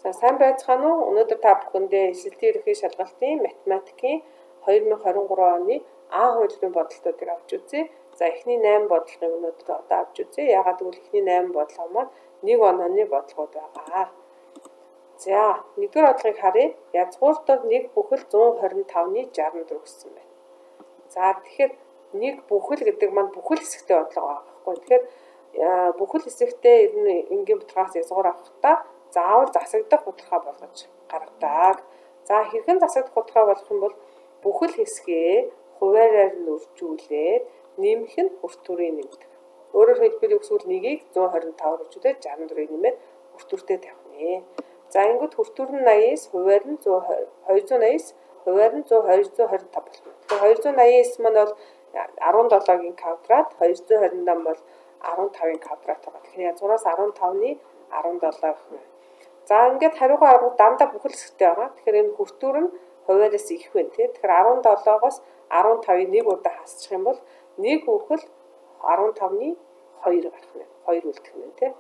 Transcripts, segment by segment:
За сайн байцгаана уу? Өнөөдөр та бүхэндээ элсэлтийн ерөнхий шалгалтын математикийн 2023 оны А хувилбарын бодлогоотуудыг авч үзье. За эхний 8 бодлогыг өнөөдөр одоо авч үзье. Яагаад гэвэл эхний 8 бодлого маань нэг онооны бодлогууд байгаа. За нэгдүгээр бодлогыг харъя. Язгууртаар нэг бүхэл 125-ны 64 гэсэн байна. За тэгэхээр нэг бүхэл гэдэг маань бүхэл хэсэгтэй бодлого байгаа байхгүй. Тэгэхээр бүхэл хэсэгтэй ер нь энгийн бутархаас язгуур авахдаа заавал засагдах бутархай болгож гаргадаг. За хэрхэн засагдах бутархай болох юм бол бүхэл хэсгээ хуваараар нь үржүүлээд нэмэх нь хүртүүрийн нэмдэг. Өөрөөр хэлбэл өсвөл 1-ийг 125-аар үржүүлээд 64-ийг нэмээд хүртүүртэй тавих нэ. За ингэвэл хүртүүр нь 89, хуваар нь 120, 289, хуваар нь 100 225 болно. Тэгэхээр 289 маань бол 17-гийн квадрат, 228 бол 15-ын квадрат байгаа. Тэгэхээр язгуураас 15-ны 17 гэх юм. За ингээд хариугаа аргууд дандаа бүхэл хэсэгтэй байгаа. Тэгэхээр энэ хүртүүр нь хуваараас их байна тий. Тэгэхээр 17-оос 15-ыг нэг удаа хасчих юм бол нэг бүхэл 15-ны 2 гарах нь. 2 үлдэх нь тий.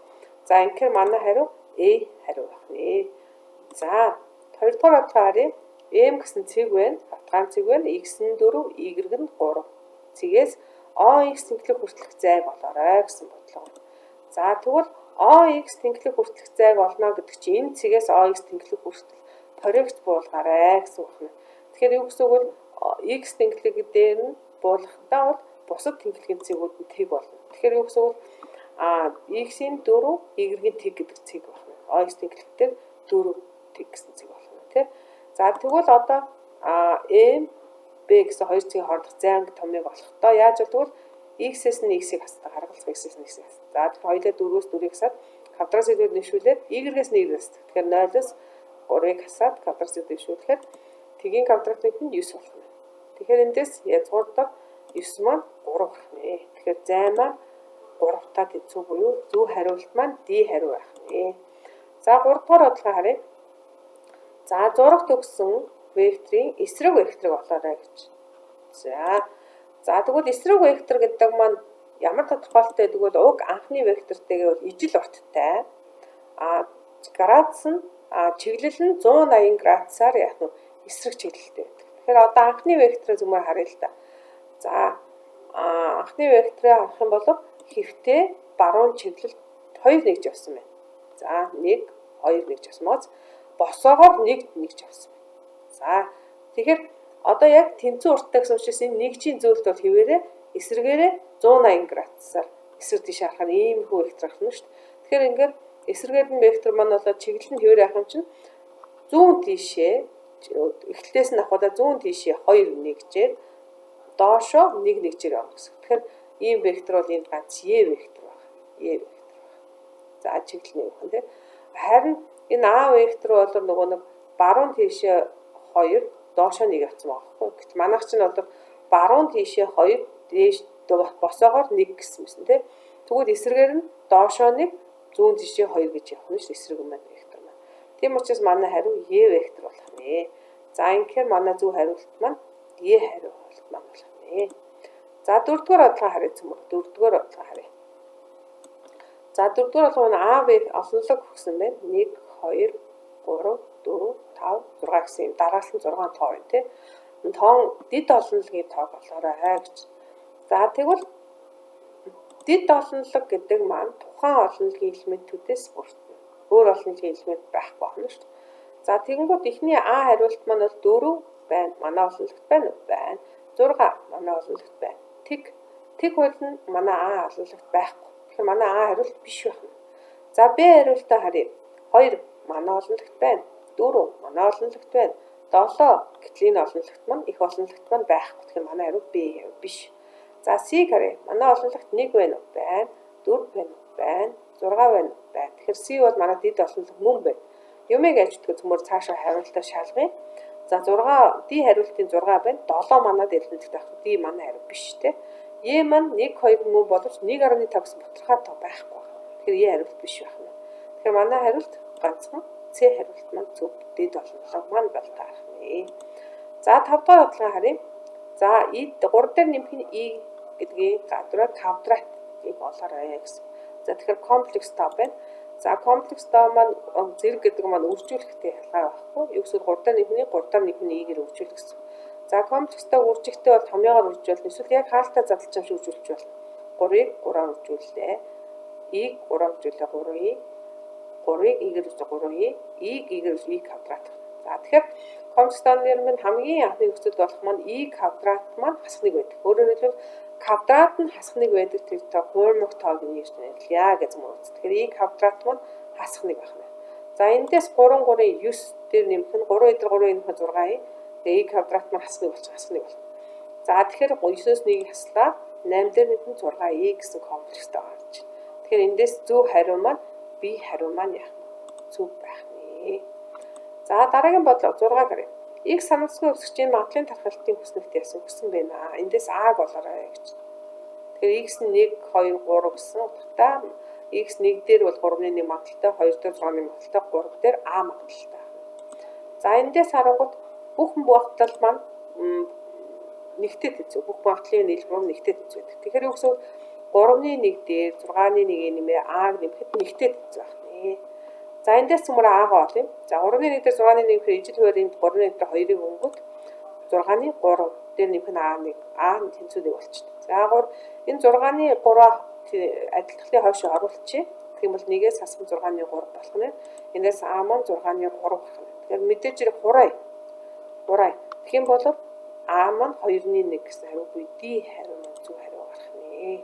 За ингэхээр манай хариу A хариу байх нэ. За хоёрдугаар бодлогоо харъя. M гэсэн цэг байна. Хатгаан цэг байна. X нь 4, Y нь 3. Цэгээс OX тэнхлэг хүртэлх зайг олоорой гэсэн бодлого. За тэгвэл OX тэнхлэг хүртэлх зайг олно гэдэг чинь энэ цэгээс OX тэнхлэг хүртэл проект буулгаарай гэсэн үг байна. Тэгэхээр юу гэсэн үг вэ? X тэнхлэг дээр нь буулгахдаа бол бусад тэнхлэгийн цэгүүд нь тэг болно. Тэгэхээр юу гэсэн үг вэ? А X-ийн 4, Y-ийн тэг гэдэг цэг байна. OX тэнхлэг дээр 4 тэг гэсэн цэг болно тий. За тэгвэл одоо M B гэсэн хоёр цэгийн хоорондох зай анги томыг олохдоо яаж болдгоо x-ээс нь x-ийг хасдаг, харгалзах x-ээс нь x-ийг хасдаг. За тэгэхээр хоёулаа 4-өөс 4-ийг хасаад квадрат зүйлүүд нэвшүүлээд y-ээс нь y хасдаг. Тэгэхээр 0-оос 3-ыг хасаад квадрат зүйлүүд нэвшүүлэхээр тэгийн квадратыг нь 9 болох нь. Тэгэхээр эндээс язгуурдаг 9 маань 3 гарах нэ. Тэгэхээр зай маань 3-таа тэнцүү буюу зөв хариулт маань D хариу байх нэ. За 3 дугаар бодлогоо харъя. За зурагт өгсөн векторын эсрэг векторыг олоорой гэж. За тэгвэл эсрэг вектор гэдэг маань ямар тодорхойлолттой гэдэг бол уг анхны вектортойгээ бол ижил урттай. А градус нь чиглэл нь 180 градусаар яах нь эсрэг чиглэлтэй байдаг. Тэгэхээр одоо анхны векторыг зүгээр харъя л да. За анхны векторыг харах юм бол хэвтээ баруун чиглэл 2 нэгж явсан байна. За 1 2 нэгж явсан моц босоогоор 1 нэгж явсан байна. За тэгэхээр одоо яг тэнцүү урттай гэсэн учраас энэ нэгжийн зөөлт бол хэвээрээ эсрэгээрээ 180 градусаар эсрэг тийш харахаар иймэрхүү вектор гарна шүү дээ. Тэгэхээр ингээд эсрэгээр нь вектор маань болоо чиглэл нь хэвээр явах юм чинь зүүн тийшээ эхлэлээс нь авахудаа зүүн тийшээ 2 нэгжээр доошоо 1 нэгжээр явна гэсэн. Тэгэхээр ийм вектор бол энд ганц Е вектор байна. Е вектор байна. За чиглэл нь юм тий. Харин энэ А вектор бол нөгөө нэг баруун тийшээ 2 доошоо 1 явцсан байгаа байхгүй. Гэвч манайх чинь бол баруун тийшээ 2 дээш босоогоор 1 гэсэн юмсан тий. Тэгвэл эсрэгээр нь доошоо 1 зүүн тийшээ 2 гэж явах нь шүү эсрэг маань вектор маань. Тийм учраас манай хариу Е вектор болох нэ. За ингэхээр манай зөв хариулт маань Е хариулт маань болох нэ. За дөрөвдүгээр бодлогоо харъя цөмөр. Дөрөвдүгээр бодлогоо харъя. За дөрөвдүгээр бодлого нь А В олонлог өгсөн байна. 1 2 3 4 5 6 гэсэн юм дараалсан 6 тоо байна тий. Тоон дэд олонлогийн тоог олоорой гэж. За тэгвэл дэд олонлог гэдэг маань тухайн олонлогийн элементүүдээс бүрдэнэ. Өөр олонлогийн элемент байхгүй байна шүү дээ. За тэгэнгүүт эхний А хариулт маань бол 4 байна. Манай олонлогт байна уу? Байна. 6 манай олонлогт байна. Тэг тэг хууль нь манай А олонлогт байхгүй. Тэгэхээр манай А хариулт биш байх нь. За Б хариултаа харъя. 2 манай олонлогт байна. 4 манай олонлогт байна. 7 гэтэл энэ олонлогт маань их олонлогт маань байхгүй. Тэгэхээр манай хариу Б биш. За С-г харъя. Манай олонлогт 1 байна уу? Байна. 4 байна уу? Байна. 6 байна уу? Байна. Тэгэхээр С бол манай дэд олонлог мөн байна. Юмыг ажигдах цөмөр цаашаа хариултаа шалгая. За 6 D хариултын 6 байна. 7 манай дэлгэнэлт байх. D манай хариу биш те. Е маань 1 2 мөн боловч 1.5 гэсэн бутархай тоо байхгүй байна. Тэгэхээр Е хариулт биш байх нь. Тэгэхээр манай хариулт ганцхан С хариулт маань зөв дэд олонлог маань бол таарах нэ. За 5 дугаар бодлогоо харъя. За И 3 дээр нэмэх нь И гэдгийг гадраа квадратыг олоорой гэсэн. За тэгэхээр комплекс тоо байна. За комплекс тоо маань зэрэг гэдэг маань үржүүлэхтэй ялгаа байхгүй. Юу эсвэл 3 дээр нэмэх нь 3 дээр нэмэх нь e-гээр үржүүлэх гэсэн. За комплекс тоог үржихтэй бол томьёогоор үржиж болно. Эсвэл яг хаалтаа задлж юм шиг үржүүлж болно. 3-ыг 3-аар үржүүллээ. E-г 3-аар үржүүлээ 3-ыг. 3-ыг e-гээр үржиж 3-ыг. E-г e-гээр үржиж e квадрат. За тэгэхээр комплекс тооны нэр минь хамгийн анхны нөхцөлд болох маань e квадрат маань хасах 1 байдаг. Өөрөөр хэлбэл квадрат нь хасах 1 байдаг тэр тоо хуурмаг тоог нэрж нэрлэе гэж мөн үз. Тэгэхээр e квадрат маань хасах 1 байна. За эндээс 3 3-ын 9 дээр нэмэх нь 3 эдэр 3 нэмэх нь 6 юм. Тэгээ e квадрат маань хасах 1 болчих, хасах 1 болно. За тэгэхээр 9-өөс 1-ийг хаслаа 8 дээр нэмэх нь 6 e гэсэн комплекс тоо гарч. Тэгэхээр эндээс зөв хариу маань B хариу маань яах нь зөв байх нэ. За дараагийн бодлого 6 гарыг. X санамсаргүй өсгчийн магадлалын тархалтын хүснэгт яасан өгсөн байна. Эндээс А-г олоорой гэж. Тэгэхээр x нь 1 2 3 гэсэн утгатай x 1 дээр бол 3-ны 1 магадлалтай, 2 дээр 6-ны магадлалтай, 3 дээр А магадлалтай. За эндээс харангуут бүх магадлал маань нэгтэй тэнцүү. Бүх магадлалын нийлбэр нэгтэй тэнцүү байдаг. Тэгэхээр юу гэсэн үг 3-ны 1 дээр 6-ны 1-ийг нэмээ А-г нэмэхэд нэгтэй тэнцүү байх нэ. За эндээс цөмөр А-гаа олъё. За 3-ны 1 дээр 6-ны 1 гэхээр ижил хуваарийн 3-ны 1 дээр 2-ыг өнгөт 6-ны 3 дээр нэмэх нь А1 А тэнцүү 1 болчихно. За 3 энэ 6-ны 3 адилтгалын хойш оруулчихъя. Тэгэх юм бол 1-ээс хасах 6-ны 3 болох нь. Эндээс А маань 6-ны 3 болох нь. Тэгэхээр мэдээж хэрэг хурай. Хурай. Тэгэх юм бол А маань 2-ны 1 гэсэн хариу буюу D хариу маань зөв хариу гарах нэ.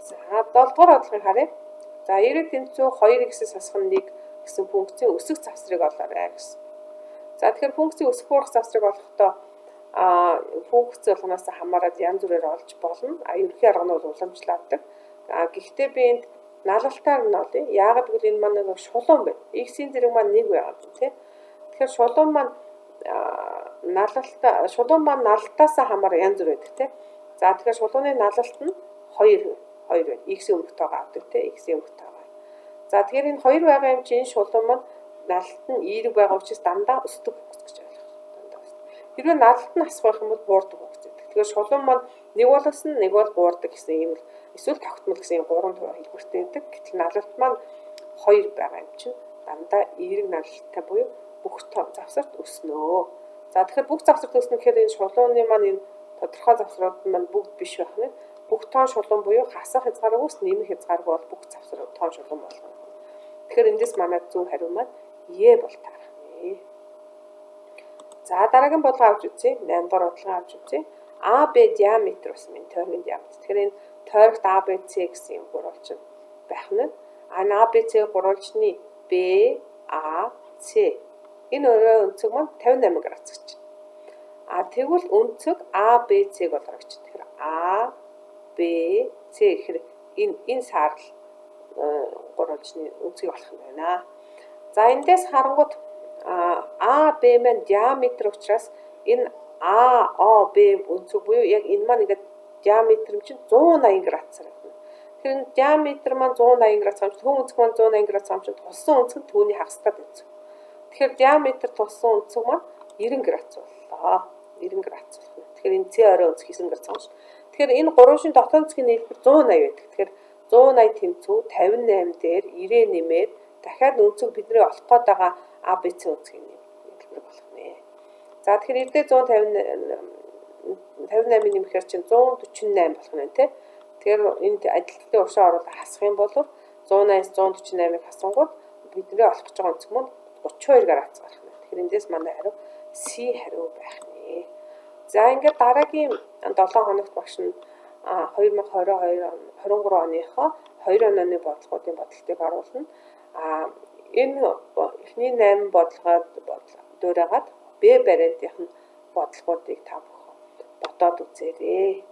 За 7 дугаар бодлогыг харъя. За 90 тэнцүү 2x-ээс хасах нь 1 гэсэн функцийн өсөх завсрыг олоорой гэсэн. За тэгэхээр функцийн өсөх буурах завсрыг олохдоо функц болгоноос хамаарат янз бүрээр олж болно. А ерөнхий арга нь бол уламжлаадаг. А гэхдээ би энд налалтаар нь олъё. Яагаад гэвэл энэ маань нэг шулуун байна. X-ийн зэрэг маань 1 байгаа юм тий. Тэгэхээр шулуун маань налалтаа шулуун маань налалтаас хамаараа янз бүр байдаг тий. За тэгэхээр шулууны налалт нь 2 2 байна. X-ийн өмнөх тоогоо авдаг тий. X-ийн өмнөх тоогоо. За тэгэхээр энэ 2 байгаа юм чинь шулуун маань налалт нь эерэг байгаа учраас дандаа өсдөг функц гэж ойлгох. Дандаа өсдөг. Хэрвээ налалт нь хасах байх юм бол буурдаг функц гэдэг. Тэгэхээр шулуун маань нэг бол өснө, нэг бол буурдаг гэсэн ийм л эсвэл тогтмол гэсэн ийм гурван хэлбэртэй байдаг. Гэтэл налалт маань 2 байгаа юм чинь дандаа эерэг налалттай буюу бүх завсарт өснөө. За тэгэхээр бүх завсарт өснө гэхээр энэ шулууны маань энэ тодорхой завсрууд маань бүгд биш байх нь. Бүх тоон шулуун буюу хасах хязгааргүйс нэмэх хязгааргүй бол бүх завсар тоон шулуун болно. Тэгэхээр эндээс манай зөв хариу маань Е бол таарах нэ. За дараагийн бодлого авч үзье. 8 дугаар бодлогоо авч үзье. А Б диаметр бас минь тойргийн диаметр. Тэгэхээр энэ тойрогт А Б С гэсэн юм гурвалж байх нь. А А Б С гурвалжны Б А С энэ өрөө өнцөг маань 58 градус гэж. А тэгвэл өнцөг А Б С-г олоорой гэж. Тэгэхээр А Б С гэхээр энэ саарал гурвалжны өнцгийг олох нь байна. За эндээс харангуут А Б маань диаметр учраас энэ А О Б өнцөг буюу яг энэ маань ингээд диаметр чинь 180 градусаар байна. Тэгэхээр энэ диаметр маань 180 градус юм чинь төв өнцөг маань 180 градус юм чинь тулсан өнцөг нь түүний хагастай тэнцүү. Тэгэхээр диаметр тулсан өнцөг маань 90 градус боллоо. 90 градус болох нь. Тэгэхээр энэ С орой өнцөг 90 градус юм шиг. Тэгэхээр энэ гурван шин дотоон өнцгийн нийлбэр 180 байдаг. Тэгэхээр 180 тэнцүү 58 дээр 90 нэмээд дахиад өнцөг бидний олох гээд байгаа А Б С өнцгийн нийлбэр болох нэ. За тэгэхээр 90 дээр 150 58-ыг нэмэхээр чинь 148 болох нь тий. Тэгэхээр энд адилтгалын уршаа оруулаад хасах юм бол 180-аас 148-ыг хасангууд бидний олох гэж байгаа өнцөг маань 32 градус гарах нь. Тэгэхээр эндээс манай хариу C хариу байх нэ. За ингээд дараагийн 7 хоногт багш нь 2022 23 оныхоо 2 онооны бодлогоодын бодлогыг оруулна. А энэ эхний 8 бодлогоод дуурайгаад Б вариантын бодлогоодыг та бүхэн бодоод үзээрэй.